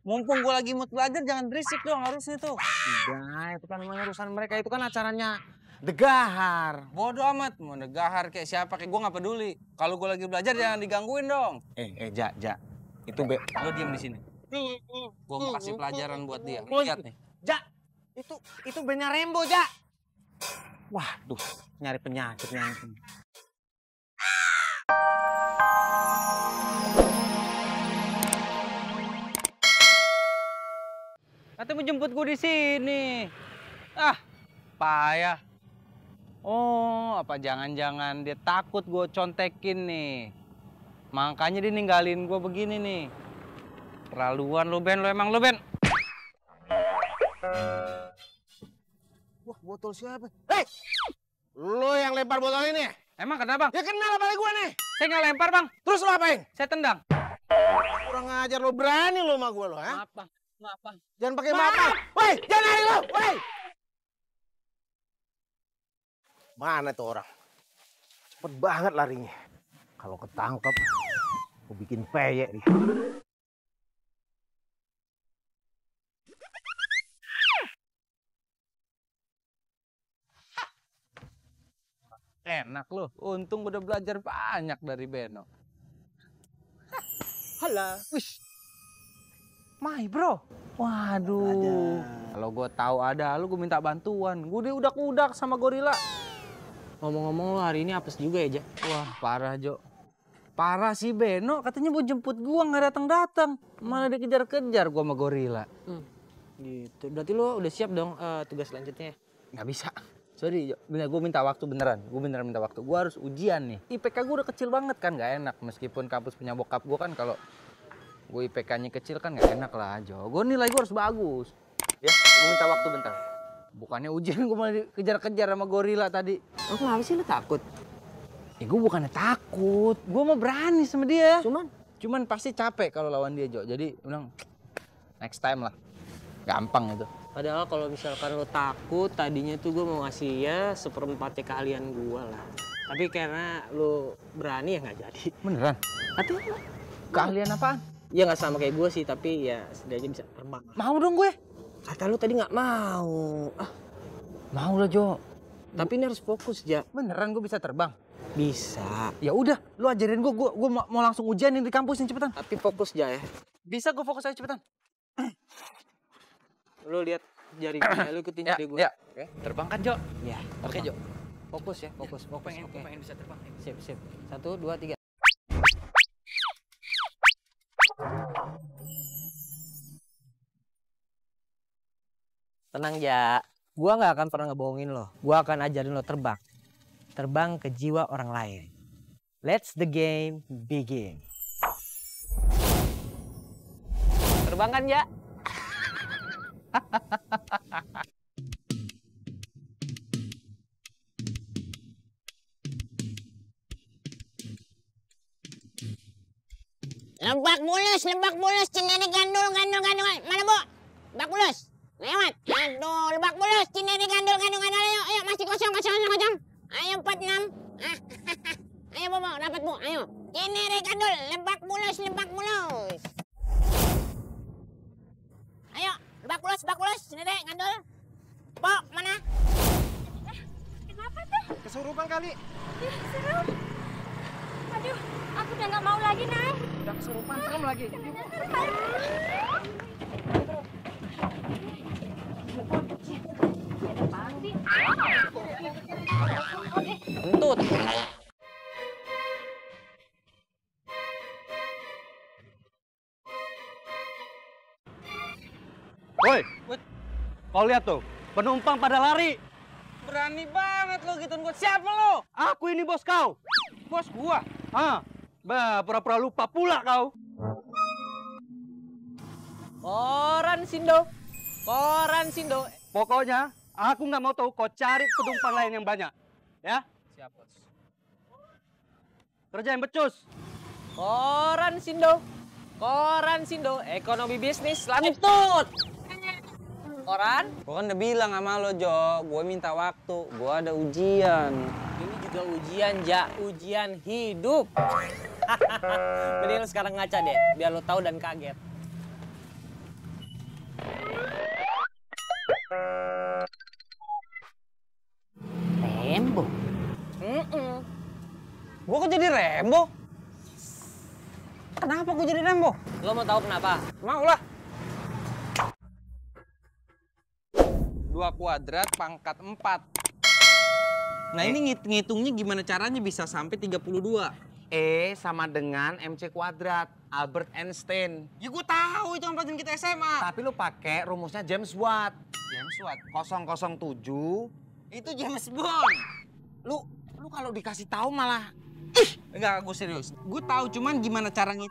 Mumpung gue lagi mood belajar, jangan berisik dong harusnya tuh. Udah, itu kan urusan mereka, itu kan acaranya Degahar. Bodoh amat, mau Degahar kayak siapa, kayak gue gak peduli. Kalau gue lagi belajar jangan digangguin dong. Ja. Itu Lo diem di sini. Gue mau kasih pelajaran buat dia. Lihat nih. Ja, itu bandnya Rembo, Ja. Waduh, nyari penyakit nih. Katanya mau jemput gue di sini. Ah, payah. Oh, apa jangan-jangan dia takut gue contekin nih. Makanya dia ninggalin gue begini nih. Terlaluan lu, Ben. Lu emang lu, Ben. Wah, botol siapa? Hei! Lo yang lempar botol ini? Emang kenapa, Bang? Ya kenal apa gue nih? Saya nggak lempar, Bang. Terus lo apain? Saya tendang. Kurang ajar lo, berani lo sama gue lo, ha? Maaf, Bang. Maaf, Bang. Jangan pakai maaf. Woi, jangan lari lo, woi! Mana tuh orang? Cepet banget larinya. Kalau ketangkep, gue bikin peyek nih. Enak loh. Untung udah belajar banyak dari Beno. Halo. Wish. My bro. Waduh. Kalau gue tahu ada lu, gue minta bantuan. Gue udah udak-udak sama gorila. Ngomong-ngomong lo hari ini apes juga ya, Ja? Wah, parah, Jo. Parah sih Beno. Katanya mau jemput gue, nggak datang-datang. Malah dikejar-kejar gue sama gorila. Gitu. Berarti lo udah siap dong tugas selanjutnya? Nggak bisa. Sorry, Jo. Bener, gue minta waktu beneran. Gue beneran minta waktu. Gue harus ujian nih. IPK gue udah kecil banget kan, nggak enak. Meskipun kampus punya bokap gue kan, kalau gue IPK-nya kecil kan nggak enak lah, Jo. Gue nilai gue harus bagus. Ya, gue minta waktu bentar. Bukannya ujian, gue malah dikejar-kejar sama gorila tadi. Lo kenapa sih lo takut? Ya gue bukannya takut. Gue mau berani sama dia. Cuman pasti capek kalau lawan dia, Jo. Jadi bilang next time lah. Gampang itu. padahal kalau misalkan lo takut, tadinya tuh gue mau ngasih ya 1/4 keahlian gue lah. Tapi karena lo berani ya nggak jadi. Beneran? Tapi Keahlian apaan? ya nggak sama kayak gue sih, tapi ya setidaknya bisa terbang. Mau dong gue. Kata lo tadi nggak mau. Mau lah, Jo. Tapi ini harus fokus, Ja. Beneran gue bisa terbang? Bisa. Ya udah, lu ajarin gue mau langsung ujianin di kampus nih, cepetan. Tapi fokus, Ja, ya. Bisa gue fokus aja, cepetan. Lo lihat jari gue, lo ikutin jari gue. Ya. Oke, terbang kan, Jo? Ya. Oke, Jo. Fokus ya, fokus. Gue pengen bisa terbang. Sip. 1, 2, 3. Tenang, Ja. Gua nggak akan pernah ngebohongin lo. Gua akan ajarin lo terbang. Terbang ke jiwa orang lain. Let's the game begin. Terbang kan, Ja? Lebak bulus, Cinere gandul. Mana, Bu? Lebak bulus. Lewat. Aduh, Lebak bulus, Cinere gandul. Ayo, masih kosong. Ayo, 46. Ayo, Bu, dapat, Bu. Ayo. Cinere gandul, Lebak bulus. Ayo, Lebak bulus, Cinere gandul. Pok, mana? Kenapa tuh? Kesurupan kali. Seru. Aduh, aku udah nggak mau lagi naik. Udah kesurupan, serem lagi. Kentut. Woi, kau lihat tuh, penumpang pada lari. Berani banget lo gituin gue. Siapa lo? Aku ini bos kau. Bos gua. Pura-pura lupa pula kau. Koran Sindo. Pokoknya, aku nggak mau tahu kau cari penumpang lain yang banyak. Ya? Siap, Bos. Kerja yang becus. Koran Sindo. Ekonomi bisnis lanjut. Koran? Gua kan udah bilang sama lo, Jo. Gua minta waktu. Gua ada ujian. Ini juga ujian, Ja. Ujian hidup. Mending lu sekarang ngaca deh, biar lo tahu dan kaget. Rembo. Gua kok jadi Rembo? Kenapa gua jadi Rembo? Lo mau tahu kenapa? Mau lah. 2 kuadrat pangkat 4. Nah ini ngitungnya gimana caranya bisa sampai 32? E sama dengan MC kuadrat, Albert Einstein. Ya gua tahu itu yang pelajaran kita SMA. Tapi lu pakai rumusnya James Watt. James Watt. 007. Itu James Bond. Lu kalau dikasih tahu malah Enggak, gue serius. Gue tahu cuman gimana caranya.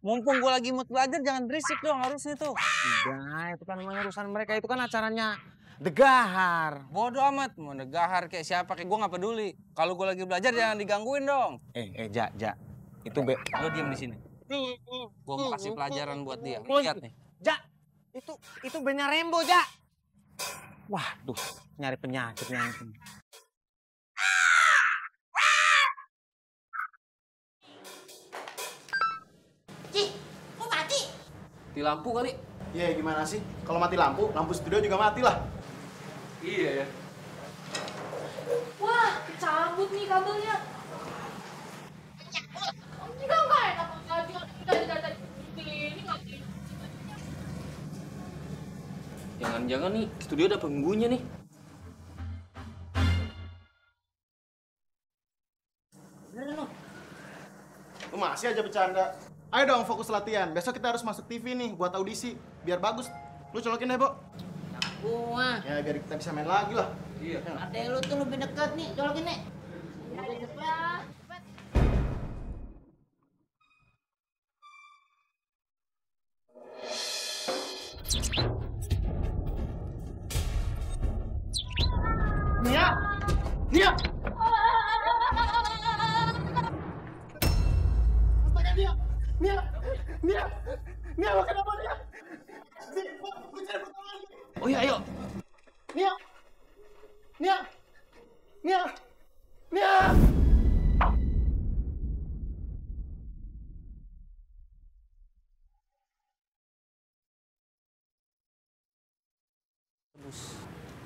Mumpung gue lagi mood belajar, jangan berisik dong harusnya tuh. Udah, itu kan memang urusan mereka. Itu kan acaranya Degahar. Bodoh amat, mau negahar kayak siapa, kayak gue nggak peduli. Kalau gue lagi belajar jangan digangguin dong. Ja. Itu Lo diem di sini. Gue mau kasih pelajaran buat dia. Lihat nih. Ja, itu bandnya Rembo, Ja. Waduh, nyari penyakit yang Cih, kok mati? Di lampu kali. Iya, gimana sih? Kalau mati lampu studio juga mati lah. Iya ya. Wah, kecabut nih kabelnya. Enggak enak aja. Dari ini nggak sih? Jangan-jangan nih studio ada penggungnya nih. Lu masih aja bercanda. Ayo dong fokus latihan. Besok kita harus masuk TV nih buat audisi. Biar bagus. Lu colokin deh, Bo. Gua. Ya, biar kita bisa main lagi lah. Iya. Adek lu tuh lebih dekat nih, colokin nih. Nia! Nia! Astaga, Nia! Nia! Nia! Nia, lo kenapa, Nia? Nia, gue cari pertolongan. Oh iya, ayo. Nia! Nia! Nia! Nia!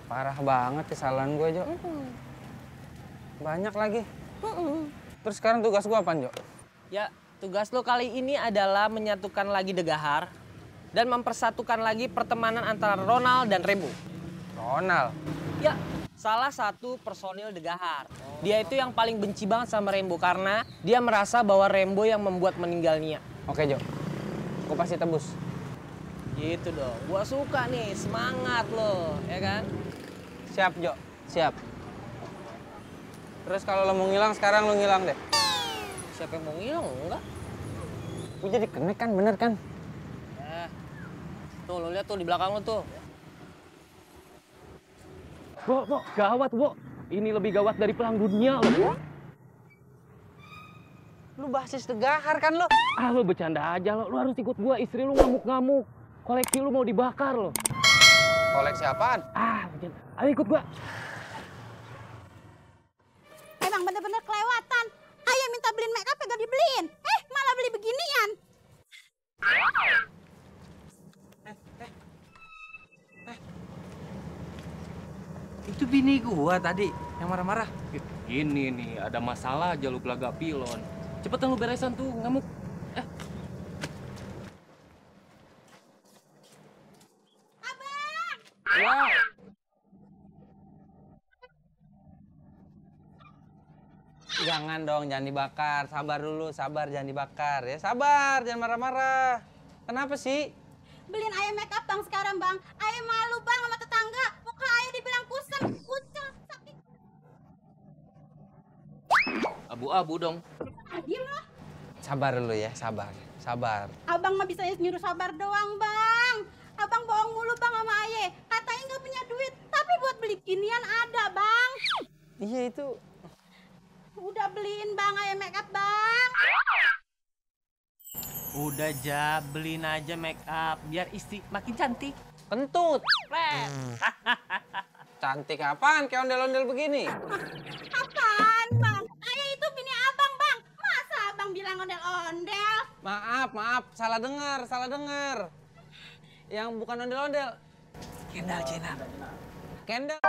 Parah banget kesalahan gue, Jo. Banyak lagi. Terus sekarang tugas gue apaan, Jo? Ya, tugas lo kali ini adalah menyatukan lagi Degahar dan mempersatukan lagi pertemanan antara Ronald dan Rembo. Ronald. Ya, salah satu personil Degahar. Dia itu yang paling benci banget sama Rembo karena dia merasa bahwa Rembo yang membuat meninggal Nia. Oke, Jo. Gue pasti tebus. Gitu dong. Gua suka nih, semangat lo, ya kan? Siap, Jo. Siap. Terus kalau lo mau ngilang, sekarang lo ngilang deh. Siapa yang mau ngilang? Enggak. Gue jadi kenek kan, bener kan? Tuh, lo lihat tuh di belakang lo tuh. Bo, gawat, Bo. Ini lebih gawat dari perang dunia loh. Lu basis Degahar kan lo? Ah, lo bercanda aja lo. Lo harus ikut gua, istri lu ngamuk-ngamuk. Koleksi lu mau dibakar lo. Koleksi apaan? Ah, bercanda. Ayo ikut gua. Emang bener-bener kelewatan. Ayah minta beliin make up gak dibeliin. Malah beli beginian. Itu bini gua tadi yang marah-marah. Ini nih, ada masalah aja lu belaga pilon. Cepetan lu beresan tuh, ngamuk. Ya. Jangan dong, jangan dibakar. Sabar dulu, sabar, jangan dibakar. Ya sabar, jangan marah-marah. Kenapa sih? Beliin ayah make up bang sekarang bang. Ayah malu bang sama tetangga. Muka ayah dibilang kusam, kucel, sakit. Abu-abu dong. Diem loh. Sabar dulu ya, sabar. Sabar. Abang mah bisa nyuruh sabar doang bang. Abang bohong mulu bang sama ayah. Katanya nggak punya duit. Tapi buat beli ginian ada bang. Iya itu. Udah beliin bang ayah make up bang. Udah Ja, beliin aja make up biar istri makin cantik. Kentut. Cantik apaan kayak ondel-ondel begini? Apaan, Bang? Ayah itu bini abang, Bang. Masa abang bilang ondel-ondel? Maaf, salah dengar. Yang bukan ondel-ondel. Kendal, Cina. Kendall.